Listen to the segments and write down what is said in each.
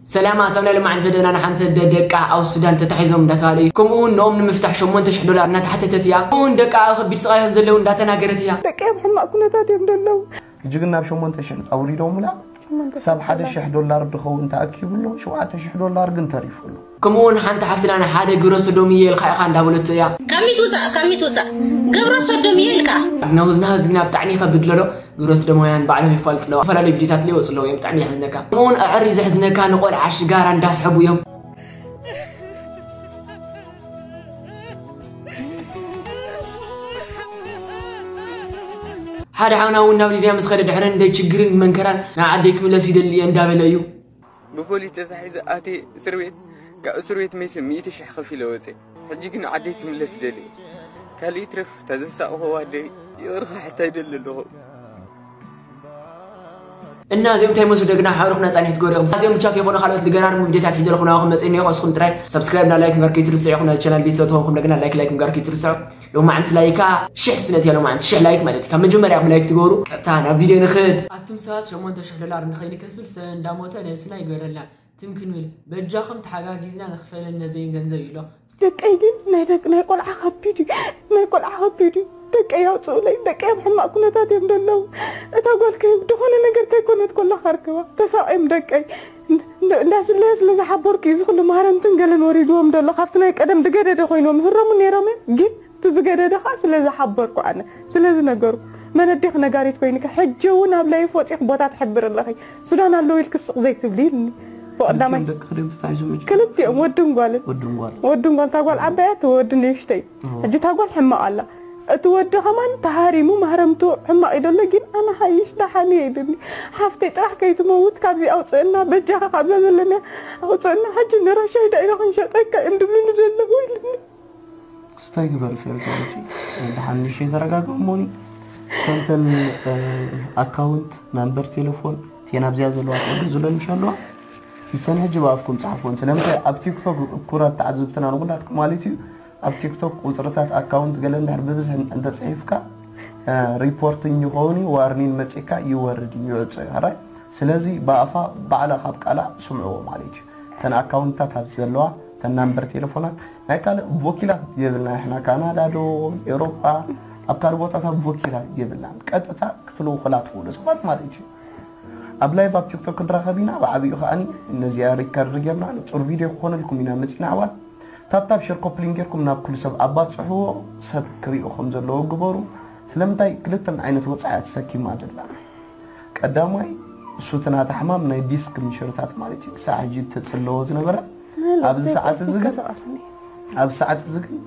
ሰላማት ኣብ ናይ ልማዓት መደብና ንሓንቲ ኣደ ደቃ ኣብ ሱዳን ተታሒዞም እንዳተባሃለ እዩ። ከምኡ እውን ንኦም ንምፍታሕ ሸሞንተ ሽሕ ዶላር እናተሓተተት እያ። ከምኡ እውን ደቃ ኣብ ከቢድ ስቓይ ከም ዘለዉ እንዳተናገረት እያ። ደቀይ ኣብ ሕማቕ ኩነታት እዮም ዘለዉ። ሕጂ ግን ናብ ሸሞንተ ሽሕ ኣውሪዶምላ። ክሳብ ሓደ ሽሕ ዶላር ድኸውን ተኣኪቡ ኣሎ። ሸውዓተ ሽሕ ዶላር ግን ተሪፉ ኣሎ። ከምኡ እውን ሓንቲ ሓፍትና ንሓደ ግብረ ሰዶምየ ኢልካ ኢኻ እንዳበለቶ እያ። ከሚት ውፃእ ከሚት ውፃእ ግብረ ሰዶምየ ኢልካ። ናውዝና ህዝብና ብጣዕሚ ይኸብድ ኣሎ። ግብረ ሰዶማውያን ባዕሎም ይፋልጡ ኣለዉ። ዝተፈላለዩ ቪዲዮታት ይወፁ ኣለዉ እዮም። ብጣዕሚ የሕዝነካ። ከምኡ እውን ኣዕር እዩ ዘሕዝነካ፣ ንቆልዓ ሽጋራ እንዳስሐቡ እዮም። ሓደ ሓውና እውን ናብ ሊብያ ምስ ኸደ ድሕሪ እንደ ችግርን መንከራን ናብ ዓደይ ክምለስ ይደሊ እየ እንዳበለ እዩ። ብፖሊስ ተታሒዘ ኣትየ እስር ቤት፣ ካብ እስር ቤት መይሰ ሚእቲ ሽሕ ከፊለ ወፀ። ሕጂ ግን ዓደይ ክምለስ ይደሊ። ካልእ ይትረፍ፣ እታ ዘሳቕኹዋ ኣደይ ይቕርኻ ሕታ ይደሊ ኣለኹ። እና እዚኦም እንታይ መስሉ ደግና ሓብርኹና ጻኒሕ ትገብሩ እዮም። እዚኦም ብቻ ከይኾኑ ካልኦት ዝገራርሙ ቪዲዮታት ሒዘልኹም ናባኹም መጺእኒ እየ። ንስኹም ጥራይ ሰብስክራይብ እና ላይክ ምግባር ከይትርስዑ ኢኹም። ናይቲ ቻናል ቤተሰብ ተኾንኩም ደግና ላይክ ላይክ ምግባር ከይትርስዑ። ሎማዓንቲ ላይካ ሽሕ ስትነትያ ሎማዓንቲ ሽሕ ላይክ ማለት እዩ። ካብ መጀመርያ ኢኹም ላይክ ትገብሩ። ቀጥታ ናብ ቪድዮ ንኽድ። ኣቱም ሰባት ሸሞንተ ሽሕ ዶላር ንኸይንከፍል ሰብ እንዳሞተ ነብስና ይግበረልና። ትም ክንብል በጃኹም ተሓጋጊዝና ንኽፈለል ነዘይን ገንዘብ ኢሎ። ደቀይ ግን ናይ ደቅ ናይ ቆልዓ ከቢድ እዩ። ናይ ቆልዓ ከቢድ እዩ። ደቀይ ኣውፅኡለይ። ደቀይ ኣብ ሕማቕ ኩነታት እዮም ዘለዉ። እታ ጓል ከ ዝኾነ ነገር ከይኮነት ኮላ ካርክባ ተሳቒዮም ደቀይ እንዳ ስለያ ስለ ዝሓበርኩ እዩ ዝኹሉ ማህረምትን ገለን ወሪድዎም ደሎ። ካብቲ ናይ ቀደም ድገደደ ኮይኖም ይህረሙ ነይሮም እዮም። ግን እቲ ዝገደደ ከዓ ስለ ዝሓበርኩ ኣነ ስለ ዝነገርኩ መነዴኽ ነጋሪት ኮይንካ ሕጂ እውን ኣብ ላይፍ ወፂኽ ቦታ ትሕብር ኣለኺ። ሱዳን ኣለዉ ኢልክ ስቕ ዘይትብሊ ኢልኒ። ብቐዳማይ ክልቲኦም ደቂ ክልቲኦም ተታሒዞም እዮም። ክልቲኦም ወድን ጓልን። ወድን ጓልን። ወድን ጓል፣ እታ ጓል ዓባያ፣ እቲ ወዲ ንእሽተይ። እዎ። ሕጂ እታ ጓል ሕማቕ ኣላ። እቲ ወዲ ከማን ተሃሪሙ ማህረምቱ ሕማቕ እዩ ደሎ፣ ግን ኣነ ሓይሽ ደሓን እየ ኢሉኒ። ሓፍተይ ጥራሕ ከይትመውት ካብዚ ኣውፅእና፣ በጃኻ ካብዛ ዘለና ኣውፅእና፣ ሕጂ ንረሻይዳ ኢና ክንሸጠካ እዮም ድብሉኒ ዘለዉ ኢሉኒ። ክስታይ ግበር ፌርዛውቲ። ደሓን ንእሽተይ ተረጋግእ እሞኒ። ሰንተን ኣካውንት ናምበር ቴሌፎን ቴን ኣብዚኣ ዘለዋ ቁፅሪ ዝለንሽ ኣለዋ። ንሰን ሕጂ ብኣፍኩም ጸሓፍዎን። ስለምንታይ ኣብ ቲክቶክ እኩራት ተዓዘብትና ንኹላትኩም ማለት እዩ። ኣብ ቲክቶክ ቁጽርታት ኣካውንት ገለ እንድሕር ብብዝሒ እንተጽሒፍካ ሪፖርትን ይኸውን እዩ፣ ዋርኒን መጺካ ይወርድ እዩ፣ ይዕጾ እዩ። ሕራይ ስለዚ ብኣፋ ባዕላ ካብ ቃላ ስምዕዎ ማለት እዩ። እተን ኣካውንትታት ኣብዚ ዘለዋ እተን ናምበር ቴሌፎናት ናይ ካልእ ወኪላት የብልና። ንሕና ካናዳ ዶ ኤውሮጳ ኣብ ካልእ ቦታታት ወኪላት የብልናን። ቀጥታ ክትልውኹላ ትኽእሉ ሰባት ማለት እዩ። ኣብ ላይቭ ኣብ ቲክቶክ ክንራኸብ ኢና። ብዓቢኡ ከዓኒ ነዚኣ ሪከርድ ጌርና ንጹር ቪድዮ ክኾነልኩም ኢና መጺና ኣሕዋት። ታብታብ ሸር ኮፕሊን ጌርኩም ናብ ኩሉ ሰብ ኣባጽሕዎ፣ ሰብ ክሪኦ ከም ዘለዎ ግበሩ። ስለምንታይ ክልተን ዓይነት ወጻኢ እያ ተሰኪማ ደላ። ቀዳማይ እሱ እቲ ናታ ሕማም ናይ ዲስክ ምሽርታት ማለት እዩ። ክሳዕ ሕጂ ተጽለዎ ዝነበረ ኣብዚ ሰዓት እዚ ግን ኣብዚ ሰዓት እዚ ግን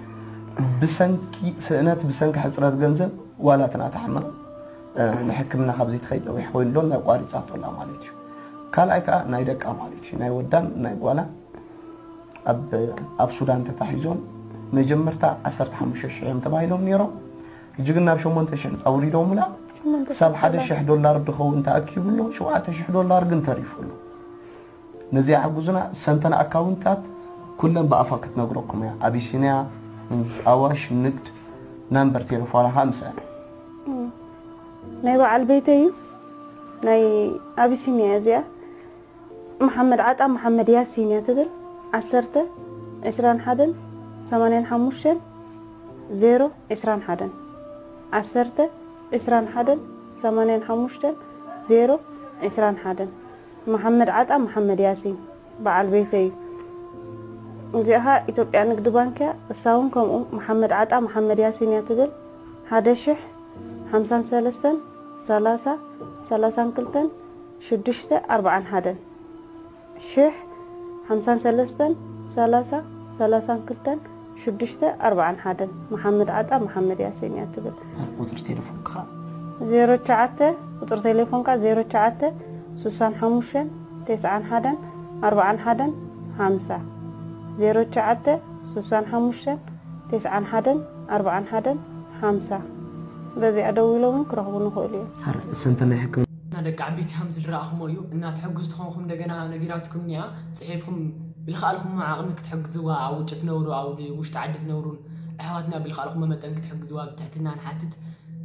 ብሰንኪ ስእነት ብሰንኪ ሕጽረት ገንዘብ ዋላ እቲ ናታ ሕማም ንሕክምና ካብ ዘይትኸይድ ነዊሕ ኮይኑ ኣሎ። ናይ ቋሪጻቶ ኣላ ማለት እዩ። ካልኣይ ከዓ ናይ ደቃ ማለት እዩ። ናይ ወዳን ናይ ጓላ ኣብ ሱዳን ተታሒዞም መጀመርታ ዓሰርተ ሓሙሽተ ሽሕ እዮም ተባሂሎም ነይሮም። ሕጂ ግን ናብ ሸሞንተ ሽሕ ኣውሪዶምላ። ክሳብ ሓደ ሽሕ ዶላር ድኸውን ተኣኪቡ ኣሎ። ሸውዓተ ሽሕ ዶላር ግን ተሪፉ ኣሎ። ነዚ ሓጉዝና ሰንተን ኣካውንታት ኩለን ብኣፋ ክትነግረኩም እያ። ኣቢሲንያ፣ ኣዋሽ፣ ንግድ፣ ናምበር ቴሌፎና ከዓ ምስኣን። ናይ በዓል ቤተይ እዩ። ናይ ኣቢሲንያ እዚኣ። መሓመድ ዓጣ መሓመድ ያሲን እያ ትብል። ዓሰርተ፣ ዕስራን ሓደን፣ ሰማንያን ሓሙሽተን፣ ዜሮ፣ ዕስራን ሓደን። ዓሰርተ፣ ዕስራን ሓደን፣ ሰማንያን ሓሙሽተን፣ ዜሮ፣ ዕስራን ሓደን። መሓመድ ዓጣ መሓመድ ያሲን በዓል ቤተይ እዩ። እዚኣ ኢትዮጵያ ንግድ ባንክ እያ። እሳ እውን ከምኡ መሓመድ ዓጣ መሓመድ ያሲን እያ ትብል። ሓደ ሽሕ፣ ሓምሳን ሰለስተን፣ ሰላሳ፣ ሰላሳን ክልተን፣ ሽዱሽተ፣ ኣርባዓን ሓደን። ሽሕ፣ ሓምሳን ሰለስተን፣ ሰላሳ፣ ሰላሳን ክልተን፣ ሽዱሽተ፣ ኣርባዓን ሓደን። መሓመድ ዓጣ መሓመድ ያሲን እያ ትብል። ቁፅሪ ቴሌፎንካ? ዜሮ ትሽዓተ፣ ቁፅሪ ቴሌፎንካ ዜሮ ትሽዓተ፣ ስሳን ሓሙሽተን፣ ተስዓን ሓደን፣ ኣርባዓን ሓደን፣ ሓምሳ። ዜሮ ትሽዓተ፣ ስሳን ሓሙሽተን፣ ተስዓን ሓደን፣ ኣርባዓን ሓደን፣ ሓምሳ። በዚኣ ደዊሎም እውን ክረኽቡ ንኽእሉ እዮም። ሓረ፣ ስንት ናይ ሕክምና እና ደቂ ዓበይቲ ከም ዝረኣኹሞ እዩ። እና ትሕግዙ ተኾንኩም እንደገና ነጊራትኩም እኒኣ፣ ጽሒፍኩም ብልኽኣልኩሞ ዓቕሚ ክትሕግዝዋ፣ ኣብ ውጭ ትነብሩ፣ ኣብ ውሽጢ ዓዲ ትነብሩን ኣሕዋትና ብልኽኣልኩሞ መጠን ክትሕግዝዋ ብትሕትና ንሓትት።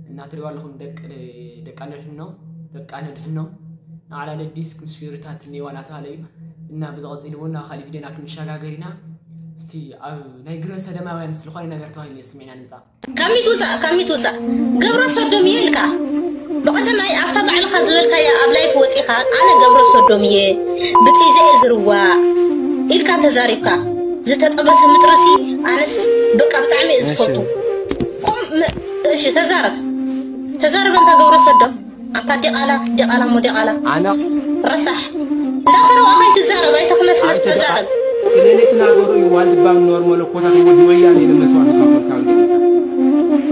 እና ትሪእዋ ኣለኹም ደቂ፣ ደቂ ኣነድሕኖም፣ ደቂ ኣነድሕኖም ንዓላለ ዲስክ ምስ ሽርታት እኒዋ እናተባህለ እዩ። እና ብዝቐፂል እውን ናብ ካሊእ ቪድዮና ክንሸጋገር ኢና። እስቲ ኣብ ናይ ግብረ ሰዶማውያን ዝኾነ ነገር ተባሂሉ ስሚዕና ንምፃእ። ካብ ሚት ውፃእ ካብ ሚት ውፃእ። ግብረ ሰዶም እየ ኢልካ ብቐደማይ ኣብታ ባዕልኻ ዝበልካያ ኣብ ላይፍ ወፂኻ ኣነ ግብረ ሰዶም እየ ብጢዘ እየ ዝርዋእ ኢልካ ተዛሪብካ። ዝተጠበሰ ምጥርሲ ኣነስ በቃ ብጣዕሚ እየ ዝፈቱ። እሺ ተዛረብ ተዛረብ ኣንታ ግብረ ሰዶም። ኣንታ ዲቓላ ዲቓላ እሞ ዲቓላ ኣነ ረሳሕ እንዳፈረዋኻ ኣይትዛረብ ኣይተኽመስመስ ተዛረብ። ክሌሌ ትናገሩ እዩ ዋልድባም ኖር መለኮታት ወዲ ወያኔ ንምስዋ ተኻፈልካ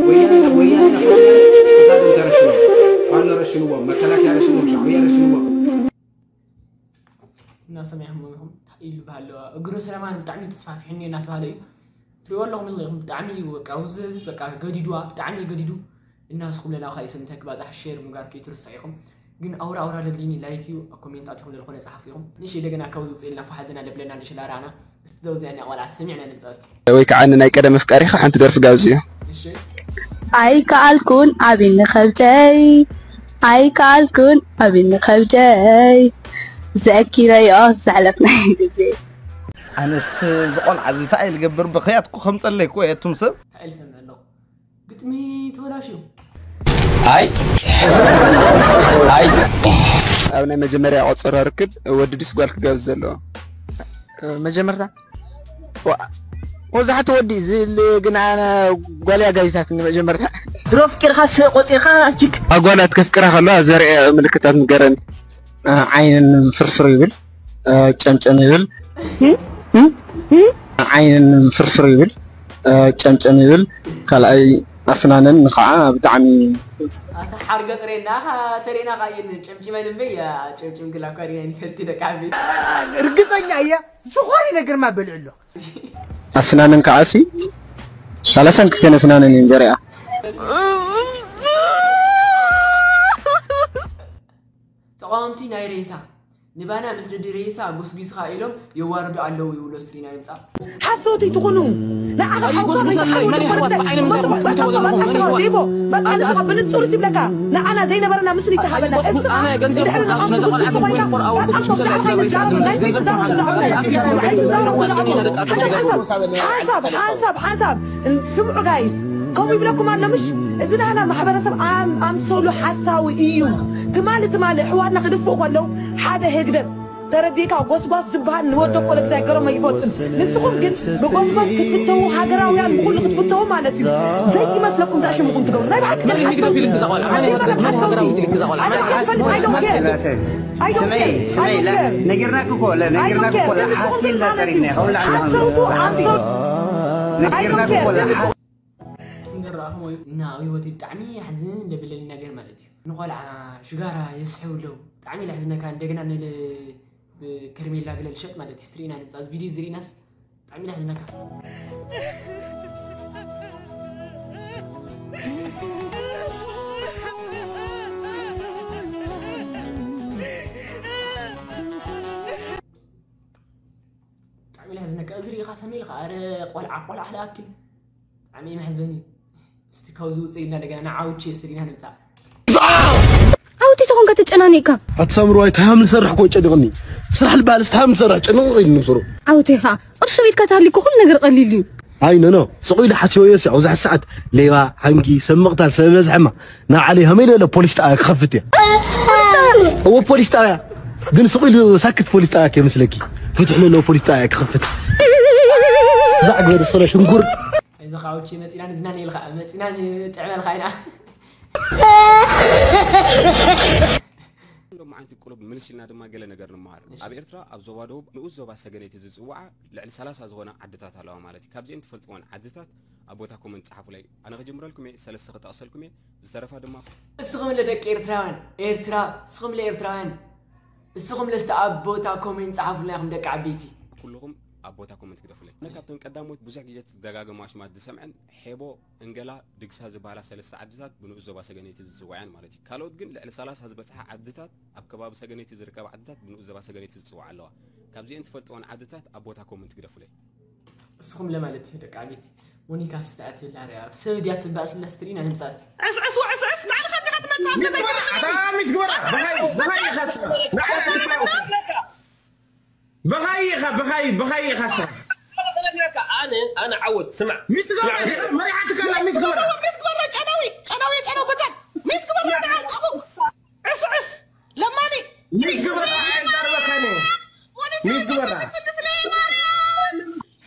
ወያኔ ወያኔ ተረሽኖ ፋኖ ረሽንዎም መከላከያ ረሽንዎም ሻዕብያ ረሽንዎም እናሰሚዕኹም ኢኹም እንታይ ኢሉ በሃለዋ እግሩ ሰለማን ብጣዕሚ ተስፋፊሕኒ እናተባሃለ እዩ ትሪእዎ ኣለኹም ኢኹም ብጣዕሚ እዩ በቃ ውዝዝዝ በቃ ገዲድዋ ብጣዕሚ ገዲዱ እና ንስኹም ለናው ካሊእ ሰብ እንታይ ክባፃሕ ሼር ምግባር ከይትርሳ ኢኹም ግን ኣውራ ኣውራ ለሊኒ ላይክ እዩ ኣብ ኮሜንት ኣቲኹም ለልኾነ ፀሓፉ ኢኹም ንሽ ደገና ካብ ዝውፅእ ኢልና ፋሓዘና ለብለና ንሽ ላራና እስቲ ዘውዚኣኒ ቆልዓ ሰሚዕና ንምፃ እስቲ ወይ ከዓ ንናይ ቀደም ኣፍቃሪኻ ሓንቲ ደርፊ ጋብዝዮ። እሺ ኣይከኣልኩን ኣቢኒ ከብደይ ኣይከኣልኩን ኣቢኒ ከብደይ ዘኪረዮ ዘሕለፍናዮ ግዜ ኣነስ ዝቆልዓ ዝታይ ልገብር ብኽያት እኮ ከምፀለይ እኮ የቱም ሰብ እንታይ ኢል ሰምዕ ኣለኹ ግጥሚ ተበላሽዩ ኣይ ኣይ ኣብ ናይ መጀመርያ ቆፀራ ርክብ ወዲ ድስ ጓል ክጋብዝ ዘለዎ መጀመርታ ወዛሕቲ ወዲ ዝብል ግን ኣነ ጓል እያ ጋቢታትኒ መጀመርታ ድሮ ፍቂርካ ስቕ ወፂኻ ጅግ ኣጓላት ከፍቅራ ከለዋ ዘርእያ ምልክታት ንገረኒ ዓይንን ፍርፍር ይብል ጨምጨም ይብል ዓይንን ፍርፍር ይብል ጨምጨም ይብል ካልኣይ ኣስናነን ከዓ ብጣዕሚ ኣታ ሓርገፅ ሬና ተሬና ቃይን ጨምጭመን እምበይ ጨምጭም ግላ እኳ ሪና ንፈልቲ ደቂ ዓበይቲ እርግፀኛ እየ ዝኾነ ነገርማ በልዕሎ ኣስናነን ከዓ ሲ ሰላሳን ክልተን ኣስናነን እየን ዘሪኣ ተቃወምቲ ናይ ሬሳ ንባና ምስ ልዲ ሬሳ ጎስጒስኻ ኢሎም የዋርዱ ኣለዉ ይብሎ ስትሪና ይምፃ ሓሰውቲ ትኹኑ ንዓኻ ሓውካ ዘይተሓውሉ ዘይቦ በቃ ንስኻ ብንጹር ይብለካ ንዓና ዘይነበረና ምስሊ ተሃበና ሓንሳብ ሓንሳብ ሓንሳብ ስምዑ ጋይስ ከምኡ ይብለኩም ኣሎ ምሽ እዚ ናህና ማሕበረሰብ ኣምሰሉ ሓሳዊ እዩ ትማሊ ትማሊ ኣሕዋትና ክድፍኡ ከለዉ ሓደ ህግደፍ ተረዲእካ ጎስጓስ ዝበሃል ንወዲ ወኮለ ግዛይ ገረሞ ይፈጥን ንስኹም ግን ብጎስጓስ ክትፍተዉ ሃገራውያን ብኩሉ ክትፍተዉ ማለት እዩ ዘይመስለኩም ዳሽምኹም ትገብሩ ናይ ብሓቂ መን እዩ ህግደፍ ኢልክ እዛ ቆልዓ መን እዩ ህግደፍ ኢልክ እዛ ቆልዓ መን እዩ ሓሳብ I don't care I don't care I don't care ነጊርናክ እኮ ነጊርናክ እኮ ሓሲልና ጸሪግና ከውላ ሓሰውቱ ሓሰውቱ I don't care ንረኣኹም እና ኣብ ህይወተይ ብጣዕሚ ያሕዝን ለብለኒ ነገር ማለት እዩ ንቆልዓ ሽጋራ የስሕው ኣለዉ ብጣዕሚ ለሕዝነካ እንደገና ንል ብከርሜላ ገለ ልሸጥ ማለት እዩ ስትሪና ንምፃ እዚ ቪድዮ ዝርኢናስ ብጣዕሚ ለሕዝነካ ብጣዕሚ ለሕዝነካ እዚ ርኢኻ ሰሚልካ ኣረ ቆልዓ ቆልዓ ለኣክል ብጣዕሚ መሕዘኒ እስቲ ካብዚ ውፅእ ኢልና እንደገና ንዓውቼ ስትሪና ንምፃእ ዓውቲ ተኾንካ ተጨናኒቕካ ኣትሳምርዋይ ታሃም ንሰርሕ ኮ ጨንቕኒ ስራሕ ልበሃል ስታሃም ንሰርሕ ጨንቕ ኢሉ ንብስሩ ዓውቲ ኸዓ ቅርሺ ቤትካ ተሃሊኩ ኩሉ ነገር ቀሊል እዩ ኣይ ኖ ኖ ስቕ ኢሉ ሓሲበዮ ሲ ኣብዚ ሰዓት ሌባ ሃንጊ ሰብ ምቕታል ሰብ በዝሐማ ናብ ዓሊ ሃመይ ለለ ፖሊስ ጣብያ ክኸፍት እየ እዎ ፖሊስ ጣብያ ግን ስቕ ኢሉ ሳክት ፖሊስ ጣብያ ከይመስለኪ ፍትሕ ለለዎ ፖሊስ ጣብያ ክኸፍት ዛዕግበ ሰሎ ሽንኩር እዚ ካውቺ መፂና ንዝናነየልካ መፂና ንጥዕመልካ ኢና ሎም ዓንቲ ቁሩብ ምልስ ኢልና ድማ ገለ ነገር ንምሃር ኣብ ኤርትራ ኣብ ዞባ ደቡብ ንኡስ ዞባ ሰገነይቲ ዝፅውዓ ልዕሊ ሰላሳ ዝኾና ዓድታት ኣለዋ ማለት እዩ ካብዚአን ትፈልጥወን ዓድታት ኣብ ቦታ ኮመንት ፀሓፉለይ ኣነ ክጅምረልኩም እየ ሰለስተ ክጠቕሰልኩም እየ ዝተረፋ ድማ እስኹም ለደቂ ኤርትራውያን ኤርትራ እስኹም ለኤርትራውያን እስኹም ለስተ ኣብ ቦታ ኮሜንት ጸሓፉልና ኢኹም ደቂ ዓበይቲ። ኩልኹም ኣብ ቦታ ኮመንት ግደፉለይ። ኣነ ካብተን ቀዳሞት ብዙሕ ግዜ ትደጋገሙ ኣሽማት ዝሰምዐን ሔቦ፣ እንገላ፣ ድግሳ ዝበሃላ ሰለስተ ዓድታት ብንኡስ ዞባ ሰገነይቲ ዝጽውዓ'የን ማለት እዩ። ካልኦት ግን ልዕሊ ሰላሳ ዝበጽሓ ዓድታት ኣብ ከባቢ ሰገነይቲ ዝርከባ ዓድታት ብንኡስ ዞባ ሰገነይቲ ዝጽውዓ ኣለዋ። ካብዚኤን ትፈልጥወን ዓድታት ኣብ ቦታ ኮመንት ግደፉለይ። እስኹም ለማለት እዩ ደቂ ዓበይቲ። ሞኒካ ስታኣት ይላርያ ሰብ ድያ ትባእ ስላ ስትሪና ንምጻ እስቲ። ዕስዕስ ወዕስዕስ ባዕልኻ ዲኻ ትመጽእ ኣብ ገዛይ ትመጽእ። ኣታ ሚት ግበራ ብሃይ ብሃይ ኢኻ ንዓና ትባእ። ብኻይ ኢኻ ብኻይ ብኻይ ኢኻ ስራሕ ኣነ ኣነ ዓወት ስማዕ ሚት ገበራ መሪሓትካ ኣላ ሚት ገበራ ሚት ግበራ ጨናዊ ጨናዊ ጨናዊ በቃ ሚት ግበራ ንዓል ኣኹ ዕስዕስ ለማኒ ሚት ገበራ ኣይዛርበካኒ ሚት ገበራ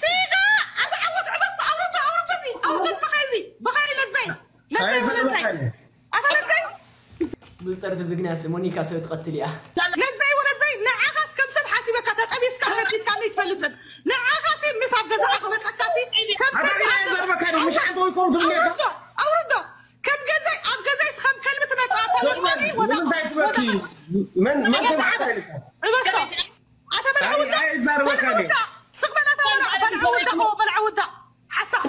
ስጋ ኣታ ዓወት ዕበስ ኣውርዶ ኣውርዶ እዚ ኣውርዶ እዚ በኻይ እዚ በኻይ ለዛይ ለዛይ ወለዛይ ኣይዛርበካኒ ኣታ ለዛይ ብዝፀርፊ ዝግናስ ሞኒካ ሰብ ትቐትል እያ ለዛይ ወለዛይ ንዓኻስ ከም ሰብ ሓሲበካ ተጠቢስካ ሰዲድካ ኣይትፈልጥን ንዓኻሲ ምስ ኣብ ገዛኻ ክመፀካሲ ከም ሰብ ኣታ ግን ኣይዛርበካኒ ምሽ ሓንቲ ወይ ኮም ትብለካ ኣውርዶ ኣውርዶ ከም ገዛይ ኣብ ገዛይስ ከም ከልቢ ትመፅእ ኣታ ለማኒ ወዳ ንምንታይ ትበኪ መን መን ተባዕታይ ዕበሶ ኣታ በልዓ ውዳ ኣይዛርበካኒ ስቕ በል ኣታ በልዓ ውዳ ሓሳብ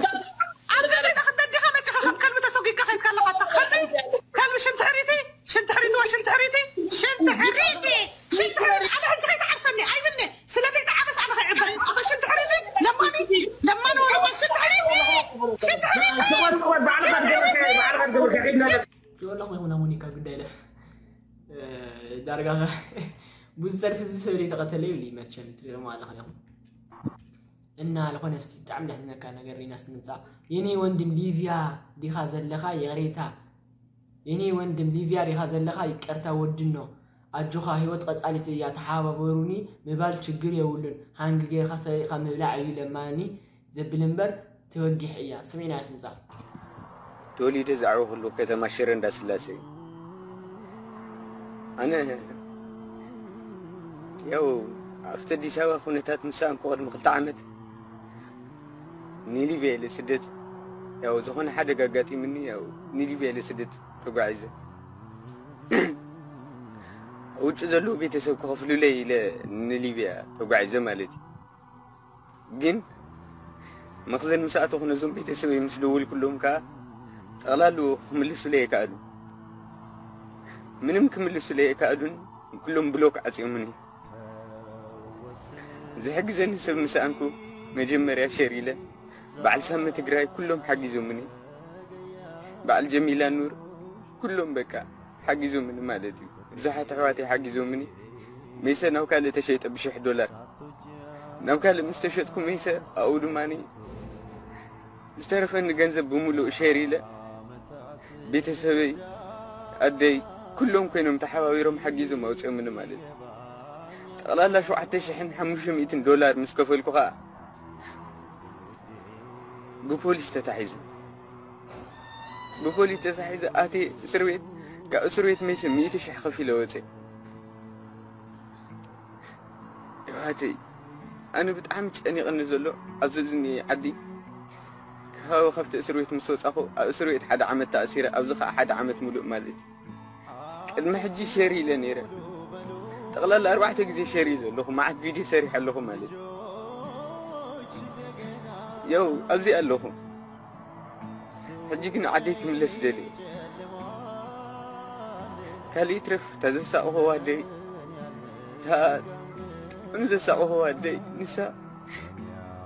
ኣብ ገዛ ክትደዲኻ መፂኻ ከም ከልቢ ተሰጒግካ ከይድካ ኣለኻ ኣታ ከልቢ ከልቢ ሽንቲ ሕሪቲ ሽንቲ ሕሪቲ ወ ሽንቲ ሕሪቲ ሽንቲ ሕሪቲ ሽንቲ ሕሪቲ ኣነ ሕጂ ከይትዓርሰኒ ኣይብልኒ ስለ ዘይተዓበስ ኣነ ከይዕበስ ኣታ ሽንቲ ሕሪቲ ለማኒ ለማኒ ወለማ ሽንቲ ሕሪቲ ሽንቲ ሕሪቲ ስቆል ስቆል ባዕልኻ ትገብርከ ባዕልኻ ትገብርከ ኺድና ወላኹ ይኹና ሞኒካ ጉዳይ ለ ዳርጋ ብዙ ፀርፊ ዝሰበለ ተቐተለ ይብል መቸም ትሪኦም ኣለኻ ኢኹም እና ዝኾነ እስቲ ብጣዕሚ ደሕዝነካ ነገር ሪና ስንምፃእ የኔ ወንድም ሊቪያ ዲኻ ዘለኻ ይቕሬታ የኔ ወንድም ሊቪያ ዲኻ ዘለኻ ይቅርታ ወድኖ ኣጆኻ ህይወት ቀጻሊት እያ ተሓባበሩኒ ምባል ችግር የብሉን ሃንግ ጌርካ ሰሪቕካ ምብላዕ እዩ ለማኒ ዘብል እምበር ትወጊሕ እያ ስሚዕና ስምጻ ተወሊደ ዝዓበኹሉ ከተማ ሽረ እንዳስላሴ እዩ። ኣነ ያው ኣብቲ ኣዲስ ኣበባ ኩነታት ምሳእንኩ ቅድሚ ክልተ ዓመት ንሊብያ ኢለ ስደት ያው ዝኾነ ሓደጋ ኣጋጢሙኒ ያው ንሊብያ ኢለ ስደት ተጓዒዘ። ውጭ ዘለዉ ቤተሰብ ክኸፍሉለይ ኢለ ንሊብያ ተጓዒዘ ማለት እዩ። ግን መኽዘን ምስ ኣተኹ ነዞም ቤተሰበይ ምስ ደወልኩሎም ከዓ ጠቕላሉ ክምልሱለይ ኣይከኣሉን። ምንም ክምልሱለይ ኣይከኣሉን። ኩሎም ብሎክ ዓፅዮምኒ። ዝሕግዘኒ ሰብ ምስ ኣንኩ መጀመርያ ሸር ኢለ በዓል ሳመ ትግራይ ኩሎም ሓጊዞምኒ። በዓል ጀሚላ ኑር ኩሎም በቃ ሓጊዞምኒ ማለት እዩ። ብዙሓት ኣሕዋተይ ሓጊዞምኒ። ሜሰ ናብ ካልእ ተሸይጠ ብሽሕ ዶላር ናብ ካልእ ምስ ተሸጥኩ ሜሰ ኣብኡ ድማ ዝተረፈኒ ገንዘብ ብምሉእ ሸር ኢለ ቤተሰበይ ኣደይ ኩሎም ኮይኖም ተሓባቢሮም ሓጊዞም ኣውፅኦምኒ ማለት እዩ። ጠቕላላ ሸውዓተ ሽሕን ሓሙሽተ ሚእትን ዶላር ምስ ከፈልኩ ከዓ ብፖሊስ ተታሒዘ ብፖሊስ ተታሒዘ ኣትየ እስር ቤት ካብ እስር ቤት መይሰ ሚእቲ ሽሕ ከፊለ ወፀ። ይዋተይ ኣነ ብጣዕሚ ጨኒቕኒ ዘሎ ኣብዚ ዝኒ ዓዲ ካብ ካብቲ እስር ቤት ምስ ወፃኹ ኣብ እስር ቤት ሓደ ዓመት ተኣሲረ ኣብዚ ከዓ ሓደ ዓመት ሙሉእ ማለት እዩ። ቅድሚ ሕጂ ሸር ኢለ ነይረ ጠቕላላ ኣርባዕተ ግዜ ሸር ኢለ ኣለኹ መዓት ቪድዮ ሰሪሐ ኣለኹ ማለት እዩ። ያው ኣብዚ ኣለኹ ሕጂ ግን ዓደይ ክምለስ ደልየ ካልእ ይትረፍ እታ ዘሳቕኹዋ ኣደይ እታ ጥዕም ዘሳቕኹዋ ኣደይ ንሳ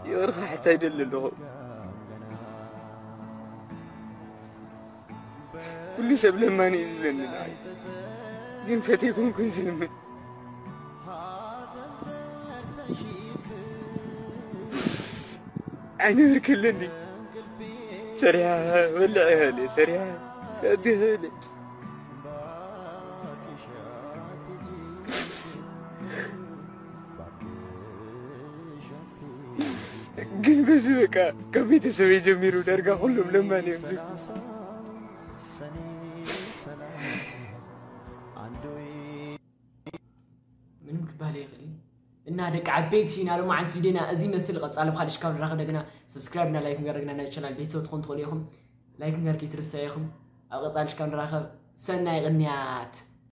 ይቕርኻ ሕታ ይደሊ ኣለኹ። ኩሉ ሰብ ለማኒ እዩ ዝብለኒ ንዓይ ግን ፈተይኮንኩን ዝልምን ኣይነብር ከለኒ ሰሪሓ በልዕ ይኸእለ ሰሪሓ ከእዲ ይኸእለ ግን በዚ በቃ ካብ ቤተሰበይ ጀሚሩ ዳርጋ ኩሎም ለማኒ እዮም ዝብሉ ምንም ክባሃል ይኽእል እና ደቂ ዓበይቲ ኢና ሎማዓንቲ ቪድዮና እዚ መስል ቀፃሊ ብካልእ ሽካብ ንራኸ ደግና ሰብስክራይብ እና ላይክ ንገረግና ናይ ቻናል ቤተሰብ ትኾን ትኽእሉ ኢኹም ላይክ ንገር ከይትርሳ ኢኹም ኣብ ቀፃሊ ሽካብ ንራኸብ ሰናይ ቅንያት